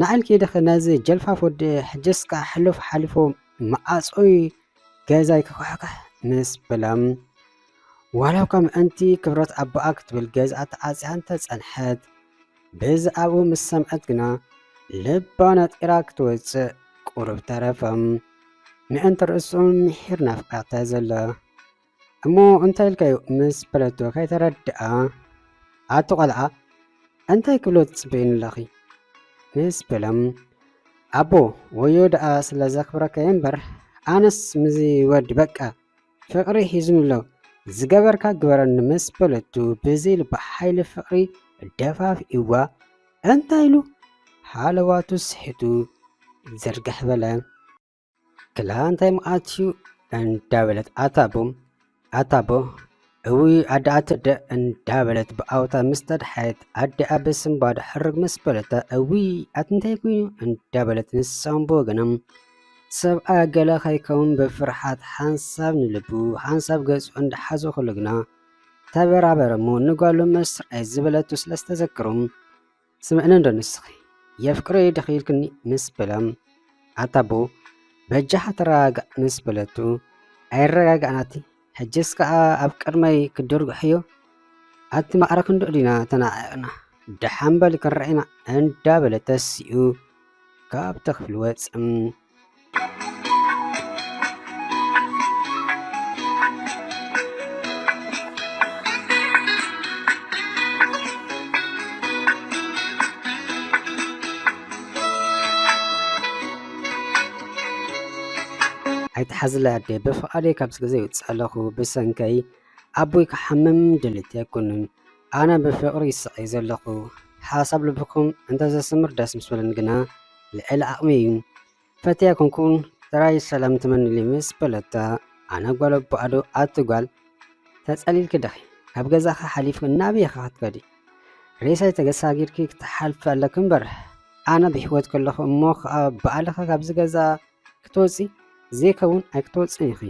ንዓልኪ ድኺ ነዚ ጀልፋፍ ወዲ ሕጅስ ከኣ ሕሉፍ ሓሊፉ መዓጾይ ገዛይ ክኳሕኳሕ ምስ በላ፣ ዋላ እኳ ምእንቲ ክብረት ኣቦኣ ክትብል ገዝኣ ተዓጽያ እንተጸንሐት፣ ብዛዕባኡ ምስ ሰምዐት ግና ልባ ነጢራ ክትወጽእ ቁሩብ ተረፈ። ምእንቲ ርእሱ ምሒር ናፍቓታ ዘላ። እሞ እንታይ ኢልካዮ? ምስ በለቶ ከይተረድኣ፣ ኣቲ ቆልዓ፣ እንታይ ክብሎ ትጽበይኒ ኣለኺ? ምስ በሎም፣ ኣቦ፣ ወዮ ደኣ ስለ ዘኽብረካዮ እምበር፣ ኣነስ ምስዚ ወዲ በቃ ፍቕሪ ሒዙኒ ኣሎ፣ ዝገበርካ ግበረኒ ምስ በለቱ፣ ብዘይ ልባ ሓይሊ ፍቕሪ ደፋፊእዋ፣ እንታይ ኢሉ ሃለዋቱ ስሒቱ ዝርግሕ በለ። ክላ እንታይ መዓት እዩ እንዳበለት ኣታ ኣቦ፣ ኣታ ኣቦ፣ እውይ ኣደ ኣትደ እንዳበለት ብኣውታ ምስ ተድሓየት፣ ኣዲኣ ብስንባዶ ሕርግ ምስ በለታ፣ እውይ ኣቲ እንታይ ኮይኑ እንዳበለት ንሳ እውን ብወገና ሰብኣያ ገለ ከይከውን ብፍርሓት ሓንሳብ ንልቡ ሓንሳብ ገጹ እንዳሓዞ ከሎ ግና፣ ተበራበረ እሞ ንጓሉ ምስርኣይ ዝበለቱ ስለ ዝተዘከሮም፣ ስምዕኒ እንዶ ንስኺ የፍቅሮ እየ ዲኺ ኢልክኒ ምስ በላ፣ ኣታ ኣቦ በጃኻ ተረጋጋእ ምስ በለቱ፣ ኣይረጋጋእን ኣቲ፣ ሕጅስ ከኣ ኣብ ቅድመይ ክትድርግሕዮ፣ ኣቲ ማዕረ ክንድኡ ዲና ተነዓቒቕና፣ ደሓን በሊ ክንረኣይ ኢና እንዳበለ ተሲኡ ካብቲ ክፍሊ ወጸ። ኣይትሓዝለይ ኣደይ፣ ብፍቓደይ ካብዚ ገዛ ይወጽእ ኣለኹ። ብሰንከይ ኣቦይ ክሓምም ድልየት ኣይኮነን። ኣነ ብፍቕሪ ይስቐይ ዘለኹ። ሓሳብ ልብኹም እንተዘስምር ደስ ምስ በለኒ ግና ልዕሊ ዓቕመይ እዩ። ፈትያ ኮንኩን ጥራይ ሰላም ትመንሊ ምስ በለታ፣ ኣነ ጓል ኣቦኣ ዶ ኣቲ ጓል ተጸሊልኪ ዲኺ? ካብ ገዛኻ ሓሊፍኪ ናበይ ኢኻ ክትከዲ? ሬሳይ ተገሳጊርኪ ክትሓልፊ ኣለኪ እምበር፣ ኣነ ብህይወት ከለኹ እሞ ኸኣ ባዕልኺ ካብዚ ገዛ ክትወጺ ዘይከውን ኣይክትወጽን ኢኺ።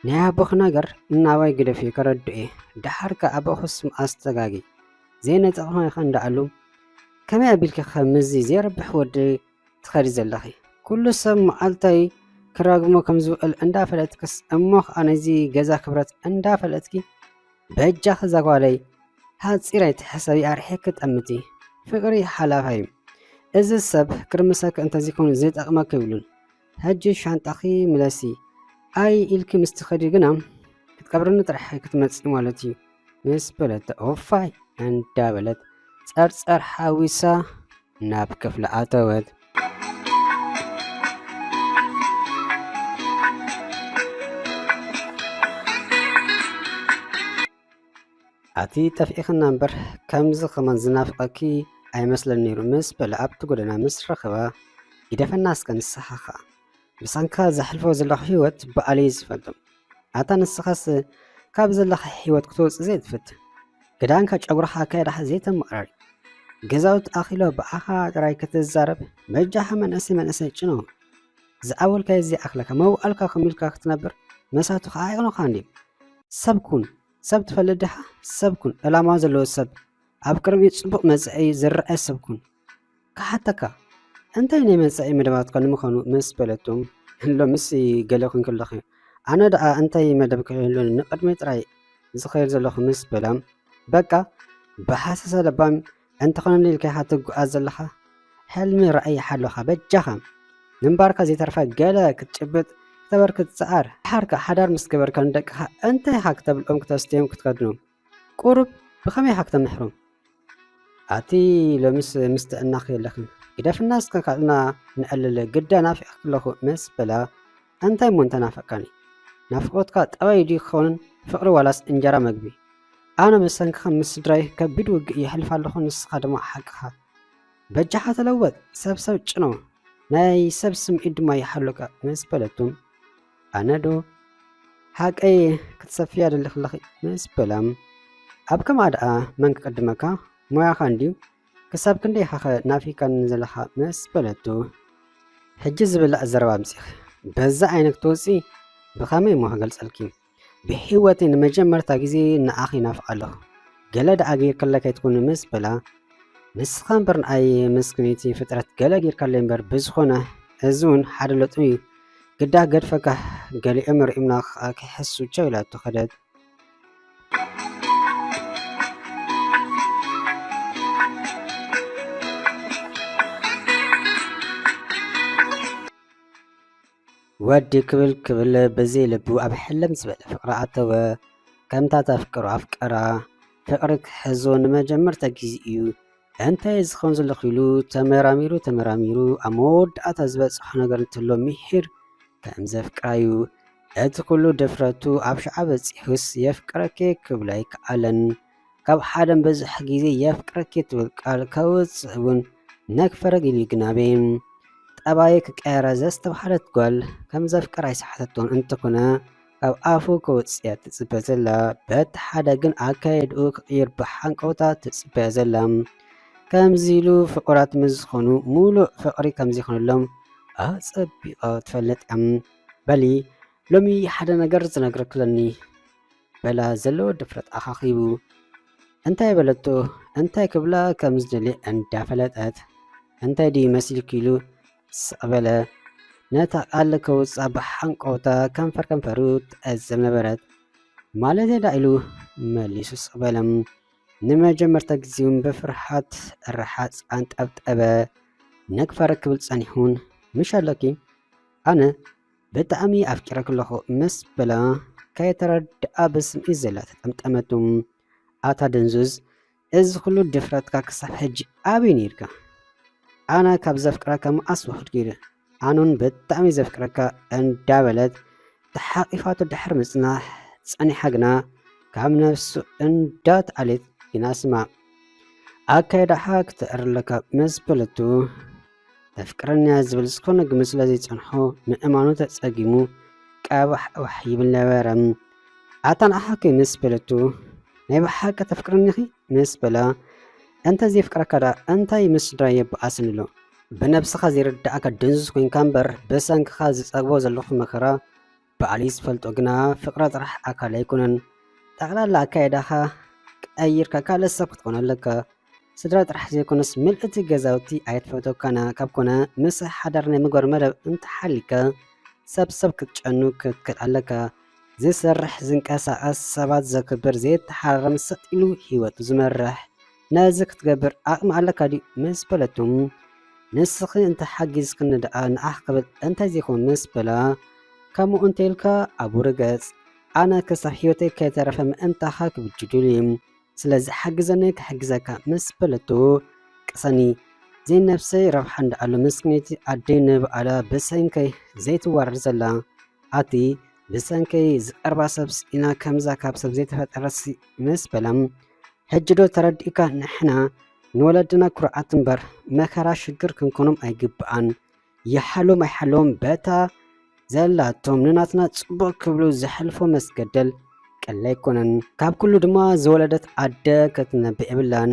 ናይ ኣቦኺ ነገር እናባይ ግደፍዮ ከረድኦ እየ። ደሓር ከኣ ኣቦኽስ ኣስተጋጊ ዘይነጸቕኹ ኢኻ እንዳኣሉ ከመይ ኣቢልኪ ኸ ምስዚ ዘይረብሕ ወዲ ትኸዲ ዘለኺ? ኩሉ ሰብ መዓልታይ ክራግሞ ከም ዝውዕል እንዳፈለጥክስ እሞ ኸኣ ነዚ ገዛ ክብረት እንዳፈለጥኪ በጃኺ እዛ ጓለይ፣ ሓጺር ኣይትሕሰቢ፣ ኣርሒቕኪ ጠምቲ። ፍቕሪ ሓላፋይ እዩ። እዚ ሰብ ክርምሰኪ እንተዘይኮይኑ ዝጠቕመኪ የብሉን። ሕጂ ሻንጣኺ ምለሲ። ኣይ ኢልኪ ምስ ትኸዲ ግና ክትቀብርኒ ጥራሕ ክትመጺ ማለት እዩ። ምስ በለቶ፣ ኦፋይ እንዳበለት ጸርጸር ሓዊሳ ናብ ክፍሊ ኣተወት። ኣቲ ጠፊእኽና እምበር፣ ከምዚ ከማን ዝናፍቐኪ ኣይመስለን ነይሩ ምስ በለ ኣብቲ ጎደና ምስ ረኸባ፣ ግደፈና እስከ ንስኻ ኸኣ። ብሰንካ ዘሕልፎ ዘለኹ ህይወት ባዕለይ ዝፈልጦ። ኣታ ንስኻስ ካብ ዘለኻ ህይወት ክትወጽእ ዘይትፈትን። ክዳንካ ጨጉርኻ ኣካይዳኻ ዘይተመቕራሪ። ገዛውቲ ኣኺሎ ብኣኻ ጥራይ ክትዛረብ፣ በጃኻ መንእሰይ መንእሰይ ጭኖ። ዝኣወልካዮ ዘይኣኽለካ፣ መውኣልካ ኮሚልካ ክትነብር መሳቱ ኸዓ ኣይቕኑኻን ድዮም? ሰብ ኩን፣ ሰብ ትፈልጥ ዲኻ? ሰብ ኩን፣ ዕላማ ዘለዎ ሰብ፣ ኣብ ቅድሚኡ ጽቡቕ መጻኢ ዝረኣይ ሰብ ኩን። ክሓተካ፣ እንታይ ናይ መጻኢ መደባትካ ንምዃኑ ምስ በለቶ፣ ሎምስ ገለ ኮንኪ ኣለኺ። ኣነ ደኣ እንታይ መደብ ክህሉኒ ንቕድመይ ጥራይ ዝኸይድ ዘለኹ ምስ በላ፣ በቃ ብሃሰሰ ለባም እንተኾነኒ ኢልካ ኢኻ ትጓዓዝ ዘለኻ። ሕልሚ ራእይ ይሓልወኻ በጃኻ። ምንባርካ ዘይተርፋ ገለ ክትጭብጥ ክተበርክት ጸዓር። ድሓር ከኣ ሓዳር ምስ ገበርካ ንደቅኻ እንታይ ኢኻ ክተብልዖም ክተስትዮም ክትከድኖም? ቁሩብ ብኸመይ ኢኻ ክተምሕሮም? ኣቲ ሎምስ ምስ ጥዕናኺ የለኽን። ግደፍና እስከ ካልእና ነዕልል፣ ግዳ ናፊቐኪ ኣለኹ ምስ በላ፣ እንታይ እሞ እንተናፈቅካኒ? ናፍቆትካ ጠባይ ድዩ ክኸውን? ፍቅሪ ዋላስ እንጀራ መግቢ? ኣነ ብሰንክኻ ምስ ስድራይ ከቢድ ውግእ የሕልፍ ኣለኹ፣ ንስኻ ድማ ሓቅኻ። በጃኻ ተለወጥ፣ ሰብ ሰብ ጭኖ፣ ናይ ሰብ ስምዒት ድማ ይሓሉካ ምስ በለቱ፣ ኣነ ዶ ሓቀይ ክትሰፍያ ደሊኺ ኣለኺ ምስ በላ፣ ኣብ ከምኣ ደኣ መን ክቅድመካ? ሞያኻ እንድዩ። ክሳብ ክንደይ ኢኻኸ ናፊካኒ ዘለኻ ምስ በለቱ፣ ሕጂ ዝብላዕ ዘረባ ኣምጺኺ፣ በዛ ዓይነ ክትወጺ ብኸመይ እሞ ክገልጸልኪ? ብህይወተይ ንመጀመርታ ግዜ ንዓኺ ይናፍቕ ኣለኹ። ገለ ደኣ ገይርክለይ ከይትኩኒ ምስ በላ፣ ንስኻ እምበር ንኣይ መስክነይቲ ፍጥረት ገለ ጌርካለይ እምበር፣ ብዝኾነ እዚ እውን ሓደ ለውጢ እዩ። ግዳ ገድፈካ፣ ገሊኦም ርኢምና ከዓ ክሕሱ ቻው ኢላቶ ከደት። ወዲ ክብል ክብል በዘይ ልቡ ኣብ ሕልም ዝበለ ፍቕሪ ኣተወ። ከምታ ተፍቅሮ ኣፍቀራ ፍቕሪ ክሕዞ ንመጀመርታ ግዜ እዩ። እንታይ ዝኸውን ዘለኹ ኢሉ ተመራሚሩ ተመራሚሩ ኣብ መወዳእታ ዝበጽሖ ነገር እንትሎ ምሒር ከም ዘፍቅራዩ። እቲ ኩሉ ድፍረቱ ኣብ ሽዓ በጺሑስ የፍቅረኪ ክብላ ኣይከኣለን። ካብ ሓደን ብዙሕ ግዜ የፍቅረኪ ትብል ቃል ከውጽእ እውን ነክፈረግ ኢሉ ይግናቤ። ጠባይ ክቀየራ ዘስተብሃለት ጓል ከም ዘፍቅራ ኣይሰሓተቶን እንተኾነ ካብ ኣፉ ከውጽያ ትጽበ ዘላ። በቲ ሓደ ግን ኣካየድኡ ክቕይር ብሓንቀውታ ትጽበያ ዘላ። ከምዚ ኢሉ ፍቑራት ምስ ዝኾኑ ሙሉእ ፍቕሪ ከም ዘይኮነሎም ኣጸቢቓ ትፈልጥ እያ። በሊ ሎሚ ሓደ ነገር ዝነግረክለኒ በላ ዘለዎ ድፍረት ኣኻኺቡ። እንታይ በለቶ እንታይ ክብላ ከም ዝደሊ እንዳፈለጠት እንታይ ድዩ መሲልኪ ኢሉ ስቕ በለ። ነታ ቃል ከውፅኣ ብሓንቀውታ ከንፈር ከንፈሩ ትዕዘብ ነበረት። ማለት ዳ ኢሉ መሊሱ ስቕ በለ። ንመጀመርታ ግዜ እውን ብፍርሓት ርሓፅ ኣንጠብጠበ። ነክፈረ ክብል ፀኒሑን ምሽ ኣለኪ ኣነ ብጣዕሚ ኣፍቂረኪ ኣለኹ ምስ በላ ከይተረድኣ ብስምዒት ዘላ ተጠምጠመቱ። ኣታ ድንዙዝ እዚ ኩሉ ድፍረትካ ክሳብ ሕጂ ኣበይ ነይርካ? ኣነ ካብ ዘፍቅረካ መኣስ ውሑድ ገይረ ኣኑን ብጣዕሚ ዘፍቅረካ እንዳበለት ተሓቂፋቶ ድሕሪ ምጽናሕ ጸኒሓ ግና ካብ ነፍሱ እንዳትኣለት ግና ስማ ኣካይዳኻ ክተዕርለካ ምስ በለቱ ተፍቅረኒ እያ ዝብል ዝኾነ ግምት ስለ ዘይጸንሖ ምእማኑ ተጸጊሙ ቀባሕ ቀባሕ ይብል ነበረ። ኣታ ንዓኻ ከ ምስ በለቱ ናይ ብሓቂ ተፍቅረኒ ኢኺ ምስ በላ እንተ ዘየፍቅረካ ደኣ እንታይ ምስ ስድራ የበኣስን ኣሎ? ብነብስኻ ዘይርድኣካ ድንዙዝ ኮይንካ እምበር ብሰንክኻ ዝጸግቦ ዘለኹ መኸራ ባዕሉ እዩ ዝፈልጦ ግና ፍቕሪ ጥራሕ ኣካል ኣይኮነን። ጠቕላላ ኣካይዳኻ ቀይርካ ካልእ ሰብ ክትኮን ኣለካ። ስድራ ጥራሕ ዘይኮነስ ምልእቲ ገዛውቲ ኣይትፈተካና ካብ ኮነ ምስ ሓዳር ናይ ምግባር መደብ እንተሓሊካ ሰብ ሰብ ክትጨኑ ክትክእል ኣለካ። ዝሰርሕ ዝንቀሳቐስ ሰባት ዘክብር ዘይተሓራረም ሰጥ ኢሉ ህይወቱ ዝመርሕ ነዚ ክትገብር ዓቕሚ ኣለካ ድዩ ምስ በለቱ ንስኺ እንተሓጊዝክኒ ደኣ ንዓኽ ክብል እንታይ ዘይኮን ምስ በላ ከምኡ እንተኢልካ ኣብኡ ርገጽ ኣነ ክሳብ ህይወተይ ከይተረፈ ምእንታኻ ክብጅዱል እዩ ስለዚ ሓግዘኒ ክሕግዘካ ምስ በለቱ ቅሰኒ ዘይነብሰይ ረብሓ እንዳኣሉ ምስክነይቲ ኣደይ ንብኣላ ብሰንከይ ዘይትዋረድ ዘላ ኣቲ ብሰንከይ ዝቐርባ ሰብ ስኢና ከምዛ ካብ ሰብ ዘይተፈጠረሲ ምስ በላ ሕጂ ዶ ተረዲእካ ንሕና ንወለድና ኩርዓት እምበር መከራ ሽግር ክንኮኖም ኣይግብኣን ይሓሎም ኣይሓሎም በታ ዘላቶም ንናትና ጽቡቕ ክብሉ ዘሕልፎ መስገደል ቀላል ኣይኮነን። ካብ ኩሉ ድማ ዝወለደት ኣደ ክትነብእ የብላን።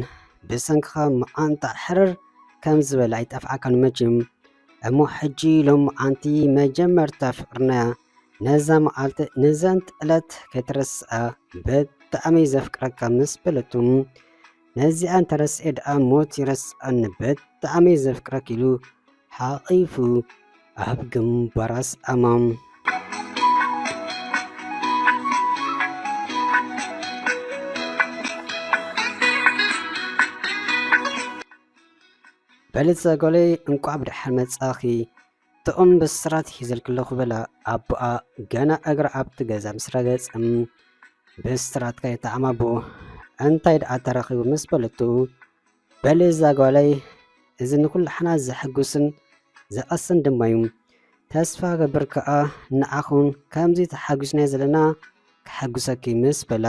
ብሰንክኻ መዓንጣ ሕርር ከም ዝበለ ኣይጠፍኣካን መችም። እሞ ሕጂ ሎም መዓንቲ መጀመርታ ፍቕርና ነዛ መዓልቲ ንዘን ጥለት ከይትረስኣ ብጣዕሚ ዘፍቅረካ ምስ በለቱ ነዚኣ እንተረስኤ ደኣ ሞት ይረስኣኒ ብጣዕሚ ዘፍቅረክ ኢሉ ሓቒፉ ኣብ ግንባራ ሰኣማ። በልጸጎለይ እንቋዕ ብድሓን መጻኺ ጥዑም ብስራት ሒዘልኪ ኣለኹ በላ ኣቦኣ ገና እግራ ኣብቲ ገዛ ምስ ረገጸ ብስራትካ ይጠዓም ኣቦ እንታይ ደኣ ተረኺቡ ምስ በለቱ በሊ እዛ ጓለይ እዚ ንኩላሕና ዘሐጉስን ዘቐስን ድማ እዩ። ተስፋ ገብር ከኣ ንዓኹን ከምዚ ተሓጒስናዮ ዘለና ከሐጉሰኪ ምስ በላ